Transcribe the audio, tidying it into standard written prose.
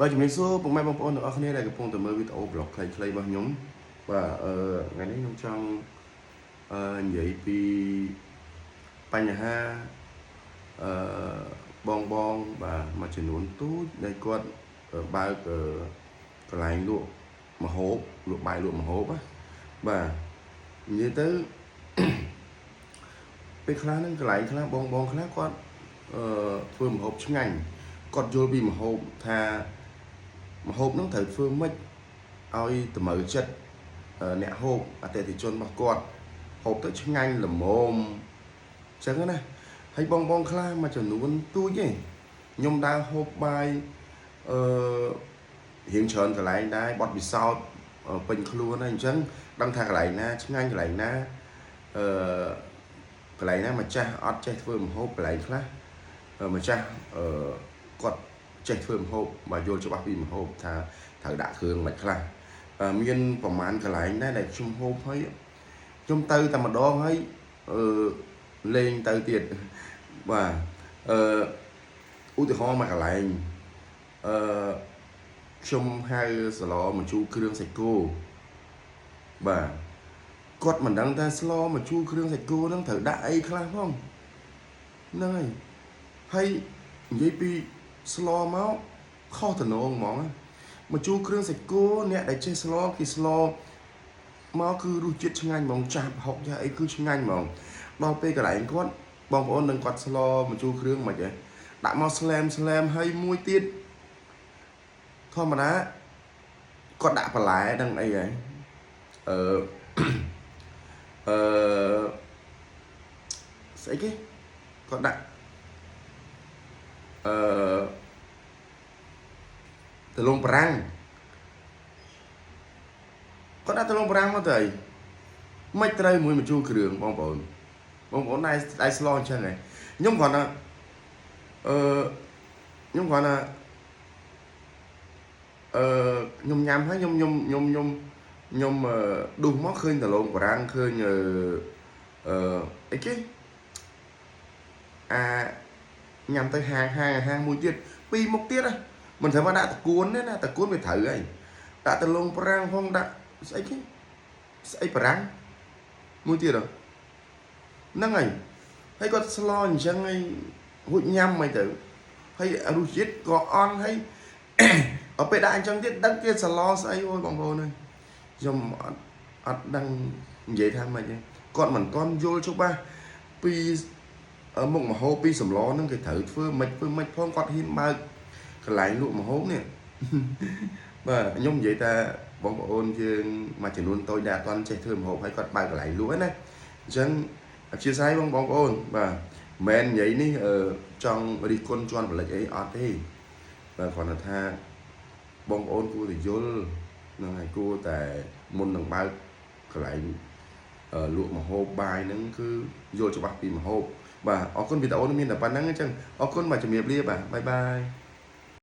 បាទជំរាបសួរពុកម៉ែបងប្អូនទាំងអស់គ្នាដែលកំពុងតែមើលវីដេអូ vlog ខ្លីៗរបស់ខ្ញុំបាទអឺថ្ងៃនេះខ្ញុំចង់និយាយពីបញ្ហាអឺបងបងបាទមួយចំនួនទូចដែលគាត់បើកកន្លែងលក់ម្ហូបលក់បាយលក់ម្ហូបណាបាទនិយាយទៅ ពេលខ្លះហ្នឹងកន្លែងខ្លះបងបងខ្លះគាត់ធ្វើម្ហូបឆ្ងាញ់គាត់យល់ពីម្ហូបថាម្ហូបហ្នឹងត្រូវធ្វើម៉េចឲ្យតម្រូវចិត្តអ្នកហូបអតិថិជនរបស់គាត់ហូបទៅឆ្ងាញ់ល្មមអញ្ចឹងណាហើយបងបងខ្លះមួយចំនួនទូចទេខ្ញុំដើរហូបបាយអឺរៀងច្រើនកន្លែងដែរបត់ពិសោធន៍ពេញខ្លួនហើយអញ្ចឹងដឹងថាកន្លែងណាឆ្ងាញ់កន្លែងណាអឺ កន្លែងណាម្ចាស់អត់ចេះធ្វើម្ហូបកន្លែងខ្លះម្ចាស់អឺគាត់ចេះធ្វើម្ហូបបាទយល់ច្បាស់ពីម្ហូបថាត្រូវដាក់គ្រឿងមិនខ្លះមានប្រហែលកន្លែងដែរដែលខ្ញុំហូបហើយខ្ញុំទៅតែម្ដងហើយអឺលេងទៅទៀតបាទអឺឧទាហរណ៍មួយកន្លែងអឺខ្ញុំហៅស្លម្ជូរគ្រឿងសាច់គោបាទគាត់មិនដឹងថាស្លម្ជូរគ្រឿងសាច់គោហ្នឹងត្រូវដាក់អីខ្លះផងហ្នឹងហើយហើយនិយាយពីស្លមកខុសតំណងហ្មងម្ជូរគ្រឿងសាច់គោអ្នកដែលចេះស្លគេស្លមកគឺរសជាតិឆ្ងាញ់ហ្មងចាស់ប្រហុកចាស់អីគឺឆ្ងាញ់ហ្មងដល់ពេលកន្លែងគាត់បងប្អូននឹងគាត់ស្លម្ជូរគ្រឿងមិនហ៎ដាក់មកស្លែមស្លែមហើយមួយទៀតធម្មតាគាត់ដាក់បន្លែដឹងអីហើយអឺស្អីគេគាត់ដាក់អឺដលងបារាំងគាត់ដាក់ដលងបារាំងមកទៅអីមិនត្រូវមួយម្ជូរគ្រឿងបងប្អូនបងប្អូនដែរដែរស្លអញ្ចឹងហ៎ខ្ញុំគ្រាន់តែអឺខ្ញុំគ្រាន់តែខ្ញុំញ៉ាំហើយខ្ញុំខ្ញុំខ្ញុំខ្ញុំខ្ញុំដុះមកឃើញដលងបារាំងឃើញអឺអីគេអាញ៉ាំទៅហាងហាងហាងមួយទៀតពីរមុខទៀតណាមិនត្រូវមកដាក់តកួនទេណាតកួនវាត្រូវហើយដាក់ដលងប្រាំងផងដាក់ស្អីគេស្អីបារាំងមួយទៀតហ៎ហ្នឹងហើយហើយគាត់ស្លអញ្ចឹងហើយរួចញ៉ាំមិនទៅហើយរសជាតិក៏អន់ហើយ ដល់ពេលដាក់អញ្ចឹងទៀតដឹងទៀតសឡស្អីអូយបងប្អូនអើយខ្ញុំអត់អត់ដឹងនិយាយថាម៉េចទេគាត់មិនទាន់យល់ច្បាស់ពីមុខម្ហូបពីសម្លហ្នឹងគេត្រូវធ្វើម៉េចធ្វើម៉េចផងគាត់ហ៊ានបើកកន្លែងលក់ម្ហូបនេះ បាទខ្ញុំនិយាយថាបងប្អូនយើងមួយចំនួនតូចដែលអត់ទាន់ចេះធ្វើម្ហូបហើយគាត់បើកកន្លែងលក់ហ្នឹងណាអញ្ចឹងអធ្យាស្រ័យបងបងប្អូនបាទមិនមែននិយាយនេះចង់រិះគន់ជន់ផលិតអីអត់ទេបាទគ្រាន់តែថា បងប្អូនគួរតែយល់នឹងហើយគួរតែមុននឹងបើកកន្លែងលក់ម្ហូបបាយហ្នឹងគឺយល់ច្បាស់ពីម្ហូបបាទអរគុណវីដេអូនេះមានតែប៉ុណ្្នឹងអញ្ចឹងអរគុណបាទជំរាបលាបាទ bye bye.